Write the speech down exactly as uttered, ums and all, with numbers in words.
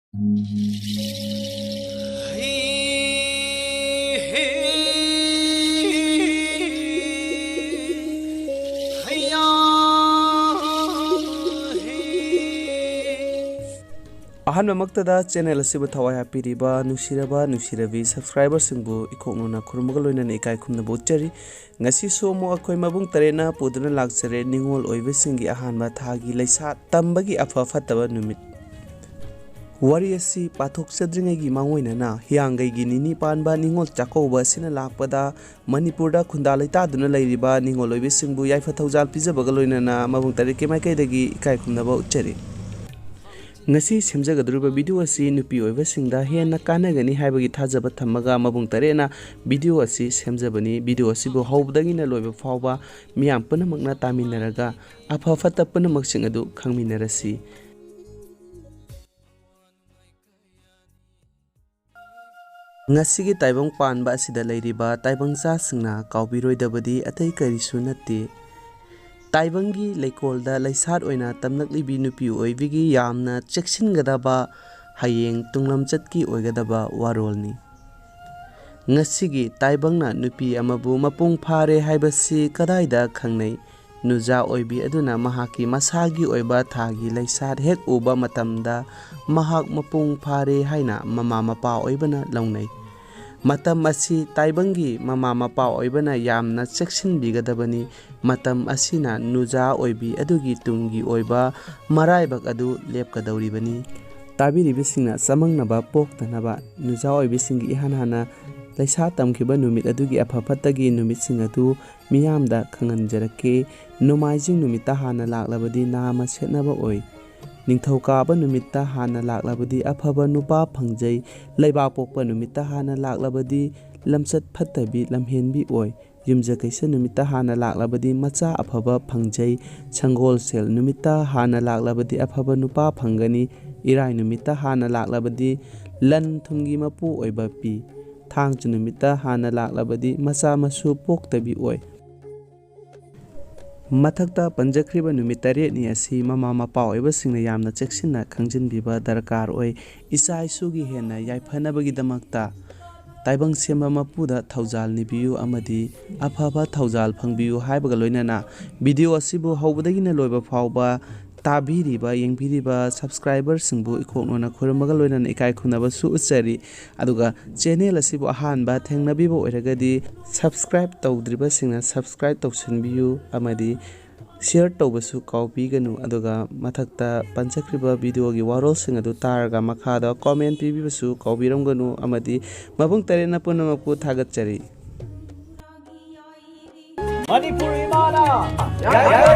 ꯑꯍꯥꯟꯕꯃꯛꯇꯗ channel ꯑꯁꯤꯕꯨ ꯊꯋꯥꯏ ꯍꯥꯞꯄꯤꯔꯤꯕ ꯅꯨꯡꯁꯤꯔꯕ ꯅꯨꯡꯁꯤꯔꯕꯤ ꯁꯕꯁꯀ꯭ꯔꯥꯏꯕꯔꯁꯤꯡꯕꯨ ꯏꯈꯣꯛꯅꯨꯅ ꯈꯨꯔꯨꯝꯕꯒ ꯂꯣꯏꯅꯅ ꯏꯀꯥꯏ ꯈꯨꯝꯅꯕ ꯎꯠꯆꯔꯤ꯫ ꯉꯁꯤꯁꯨ ꯑꯃꯨꯛ ꯑꯩꯈꯣꯏ ꯃꯕꯨꯡ ꯇꯔꯦꯠꯅ ꯄꯨꯗꯨꯅ ꯂꯥꯛꯆꯔꯦ ꯅꯤꯉꯣꯜ ꯑꯣꯏꯕꯁꯤꯡꯒꯤ ꯑꯍꯥꯟꯕ ꯊꯥꯒꯤ ꯂꯩꯁꯥ ꯇꯝꯕꯒꯤ ꯑꯐ ꯐꯠꯇꯕ ꯅꯨꯃꯤꯠ꯫ ꯋꯥꯔꯤ ꯑꯁꯤ ꯄꯥꯊꯣꯛꯆꯗ꯭ꯔꯤꯉꯩꯒꯤ ꯃꯥꯡꯑꯣꯏꯅꯅ ꯍꯤꯌꯥꯡꯒꯩꯒꯤ ꯅꯤꯅꯤ ꯄꯥꯟꯕ ꯅꯤꯉꯣꯜ ꯆꯥꯛꯀꯧꯕ ꯑꯁꯤꯅ ꯂꯥꯛꯄꯗ ꯃꯅꯤꯄꯨꯔꯗ ꯈꯨꯟꯗꯥ ꯂꯩꯇꯥꯗꯨꯅ ꯂꯩꯔꯤꯕ ꯅꯤꯉꯣꯜ ꯑꯣꯏꯕꯤꯁꯤꯡꯕꯨ ꯌꯥꯏꯐ ꯊꯧꯖꯥꯜ ꯄꯤꯖꯕꯒ ꯂꯣꯏꯅꯅ ꯃꯕꯨꯡ ꯇꯔꯦꯠꯀꯤ ꯃꯥꯏꯀꯩꯗꯒꯤ ꯏꯀꯥꯏ ꯈꯨꯝꯅꯕ ꯎꯠꯆꯔꯤ꯫ ꯉꯁꯤ ꯁꯦꯝꯖꯒꯗꯧꯔꯤꯕ ꯚꯤꯗꯤꯑꯣ ꯑꯁꯤ ꯅꯨꯄꯤ ꯑꯣꯏꯕꯁꯤꯡꯗ ꯍꯦꯟꯅ ꯀꯥꯟꯅꯒꯅꯤ ꯍꯥꯏꯕꯒꯤ ꯊꯥꯖꯕ ꯊꯝꯃꯒ ꯃꯕꯨꯡ ꯇꯔꯦꯠꯅ ꯚꯤꯗꯤꯑꯣ ꯑꯁꯤ ꯁꯦꯝꯖꯕꯅꯤ꯫ ꯚꯤꯗꯤꯑꯣ ꯑꯁꯤꯕꯨ ꯍꯧꯕꯗꯒꯤꯅ ꯂꯣꯏꯕ ꯐꯥꯎꯕ ꯃꯤꯌꯥꯝ ꯄꯨꯝꯅꯃꯛꯅ ꯇꯥꯃꯤꯟꯅꯔꯒ ꯑꯐ ꯐꯠꯇ ꯄꯨꯝꯅꯃꯛꯁꯤꯡ ꯑꯗꯨ ꯈꯪꯃꯤꯟꯅꯔꯁꯤ꯫ ꯉꯁꯤꯒꯤ ꯇꯥꯏꯕꯪ ꯄꯥꯟꯕ ꯑꯁꯤꯗ ꯂꯩꯔꯤꯕ ꯇꯥꯏꯕꯪꯆꯥꯁꯤꯡꯅ ꯀꯥꯎꯕꯤꯔꯣꯏꯗꯕꯗꯤ ꯑꯇꯩ ꯀꯔꯤꯁꯨ ꯅꯠꯇꯦ꯫ ꯇꯥꯏꯕꯪꯒꯤ ꯂꯩꯀꯣꯜꯗ ꯂꯩꯁꯥꯠ ꯑꯣꯏꯅ ꯇꯝꯂꯛꯂꯤꯕꯤ ꯅꯨꯄꯤ ꯑꯣꯏꯕꯤꯒꯤ ꯌꯥꯝꯅ ꯆꯦꯛꯁꯤꯟꯒꯗꯕ, ꯍꯌꯦꯡ ꯇꯨꯡꯂꯝꯆꯠꯀꯤ ꯑꯣꯏꯒꯗꯕ ꯋꯥꯔꯣꯜꯅꯤ꯫ ꯉꯁꯤꯒꯤ ꯇꯥꯏꯕꯪꯅ ꯅꯨꯄꯤ ꯑꯃꯕꯨ ꯃꯄꯨꯡ ꯐꯥꯔꯦ ꯍꯥꯏꯕꯁꯤ ꯀꯗꯥꯏꯗ ꯈꯪꯅꯩ? ꯅꯨꯖꯥ ꯑꯣꯏꯕꯤ ꯑꯗꯨꯅ ꯃꯍꯥꯛꯀꯤ ꯃꯁꯥꯒꯤ ꯑꯣꯏꯕ ꯊꯥꯒꯤ ꯂꯩꯁꯥꯠ ꯍꯦꯛ ꯎꯕ ꯃꯇꯝꯗ ꯃꯍꯥꯛ ꯃꯄꯨꯡ ꯐꯥꯔꯦ ꯍꯥꯏꯅ ꯃꯃꯥ ꯃꯄꯥ ꯑꯣꯏꯕꯅ ꯂꯧꯅꯩ꯫ ꯃꯇꯝ ꯑꯁꯤ ꯇꯥꯏꯕꯪꯒꯤ ꯃꯃꯥ ꯃꯄꯥ ꯑꯣꯏꯕꯅ ꯌꯥꯝꯅ ꯆꯦꯛꯁꯤꯟꯕꯤꯒꯗꯕꯅꯤ꯫ ꯃꯇꯝ ꯑꯁꯤꯅ ꯅꯨꯖꯥ ꯑꯣꯏꯕꯤ ꯑꯗꯨꯒꯤ ꯇꯨꯡꯒꯤ ꯑꯣꯏꯕ ꯃꯔꯥꯏꯕꯛ ꯑꯗꯨ ꯂꯦꯞꯀꯗꯧꯔꯤꯕꯅꯤ꯫ ꯇꯥꯕꯤꯔꯤꯕꯁꯤꯡꯅ ꯆꯃꯝꯅꯕ ꯄꯣꯛꯇꯅꯕ ꯅꯨꯖꯥ ꯑꯣꯏꯕꯤꯁꯤꯡꯒꯤ ꯏꯍꯥꯟ ꯍꯥꯟꯅ ꯂꯩꯁꯥ ꯇꯝꯈꯤꯕ ꯅꯨꯃꯤꯠ ꯑꯗꯨꯒꯤ ꯑꯐ ꯐꯠꯇꯒꯤ ꯅꯨꯃꯤꯠꯁꯤꯡ ꯑꯗꯨ ꯃꯤꯌꯥꯝꯗ ꯈꯪꯍꯟꯖꯔꯛꯀꯦ꯫ ꯅꯣꯡꯃꯥꯏꯖꯤꯡ ꯅꯨꯃꯤꯠꯇ ꯍꯥꯟꯅ ꯂꯥꯛꯂꯕꯗꯤ ꯅꯥꯃ ꯁꯦꯠꯅꯕ ꯑꯣꯏ꯫ ꯅꯤꯡꯊꯧꯀꯥꯕ ꯅꯨꯃꯤꯠꯇ ꯍꯥꯟꯅ ꯂꯥꯛꯂꯕꯗꯤ ꯑꯐꯕ ꯅꯨꯄꯥ ꯐꯪꯖꯩ꯫ ꯂꯩꯕꯥꯛꯄꯣꯛꯄ ꯅꯨꯃꯤꯠꯇ ꯍꯥꯟꯅ ꯂꯥꯛꯂꯕꯗꯤ ꯂꯝꯆꯠ ꯐꯠꯇꯕꯤ ꯂꯝꯍꯦꯟꯕꯤ ꯑꯣꯏ꯫ ꯌꯨꯝꯖꯀꯩꯁ ꯅꯨꯃꯤꯠꯇ ꯍꯥꯟꯅ ꯂꯥꯛꯂꯕꯗꯤ ꯃꯆꯥ ꯑꯐꯕ ꯐꯪꯖꯩ꯫ ꯁꯪꯒꯣꯜꯁꯦꯜ ꯅꯨꯃꯤꯠꯇ ꯍꯥꯟꯅ ꯂꯥꯛꯂꯕꯗꯤ ꯑꯐꯕ ꯅꯨꯄꯥ ꯐꯪꯒꯅꯤ꯫ ꯏꯔꯥꯏ ꯅꯨꯃꯤꯠꯇ ꯍꯥꯟꯅ ꯂꯥꯛꯂꯕꯗꯤ ꯂꯟ ꯊꯨꯝꯒꯤ ꯃꯄꯨ ꯑꯣꯏꯕ ꯄꯤ꯫ ꯊꯥꯡꯖ ꯅꯨꯃꯤꯠꯇ ꯍꯥꯟꯅ ꯂꯥꯛꯂꯕꯗꯤ ꯃꯆꯥ ꯃꯁꯨ ꯄꯣꯛꯇꯕꯤ ꯑꯣꯏ꯫ ꯃꯊꯛꯇ ꯄꯟꯖꯈ꯭ꯔꯤꯕ ꯅꯨꯃꯤꯠ ꯇꯔꯦꯠꯅꯤ ꯑꯁꯤ ꯃꯃꯥ ꯃꯄꯥ ꯑꯣꯏꯕꯁꯤꯡꯅ ꯌꯥꯝꯅ ꯆꯦꯛꯁꯤꯟꯅ ꯈꯪꯖꯤꯟꯕꯤꯕ ꯗꯔꯀꯥꯔ ꯑꯣꯏ꯫ ꯏꯆꯥ ꯏꯁꯨꯒꯤ ꯍꯦꯟꯅ ꯌꯥꯏꯐꯅꯕꯒꯤꯗꯃꯛꯇ ꯇꯥꯏꯕꯪ ꯁꯦꯝꯕ ꯃꯄꯨꯗ ꯊꯧꯖꯥꯜ ꯅꯤꯕꯤꯌꯨ ꯑꯃꯗꯤ ꯑꯐꯕ ꯊꯧꯖꯥꯜ ꯐꯪꯕꯤꯌꯨ ꯍꯥꯏꯕꯒ ꯂꯣꯏꯅꯅ ꯚꯤꯗꯤꯑꯣ ꯑꯁꯤꯕꯨ ꯍꯧꯕꯗꯒꯤꯅ ꯂꯣꯏꯕ ꯐꯥꯎꯕ ꯇꯥꯕꯤꯔꯤꯕ, ꯌꯦꯡꯕꯤꯔꯤꯕ ꯁꯕꯁꯀ꯭ꯔꯥꯏꯕꯔꯁꯤꯡꯕꯨ ꯏꯈꯣꯛꯅꯣꯅ ꯈꯨꯔꯨꯝꯕꯒ ꯂꯣꯏꯅꯅ ꯏꯀꯥꯏ ꯈꯨꯝꯅꯕꯁꯨ ꯎꯠꯆꯔꯤ꯫ ꯑꯗꯨꯒ ꯆꯦꯅꯦꯜ ꯑꯁꯤꯕꯨ ꯑꯍꯥꯟꯕ ꯊꯦꯡꯅꯕꯤꯕ ꯑꯣꯏꯔꯒꯗꯤ ꯁꯕꯁꯀ꯭ꯔꯥꯏꯕ ꯇꯧꯗ꯭ꯔꯤꯕꯁꯤꯡꯅ ꯁꯕꯁꯀ꯭ꯔꯥꯏꯕ ꯇꯧꯁꯤꯟꯕꯤꯌꯨ ꯑꯃꯗꯤ ꯁꯤꯌꯔ ꯇꯧꯕꯁꯨ ꯀꯥꯎꯕꯤꯒꯅꯨ꯫ ꯑꯗꯨꯒ ꯃꯊꯛꯇ ꯄꯟꯖꯈ꯭ꯔꯤꯕ ꯚꯤꯗꯤꯑꯣꯒꯤ ꯋꯥꯔꯣꯜꯁꯤꯡ ꯑꯗꯨ ꯇꯥꯔꯒ ꯃꯈꯥꯗ ꯀꯣꯃꯦꯟ ꯄꯤꯕꯤꯕꯁꯨ ꯀꯥꯎꯕꯤꯔꯝꯒꯅꯨ ꯑꯃꯗꯤ ꯃꯕꯨꯡ ꯇꯔꯦꯠꯅ ꯄꯨꯝꯅꯃꯛꯄꯨ ꯊꯥꯒꯠꯆꯔꯤ꯫ ꯃꯅꯤꯄꯨꯔ ꯏꯃꯥꯅ ꯌꯥꯏꯐ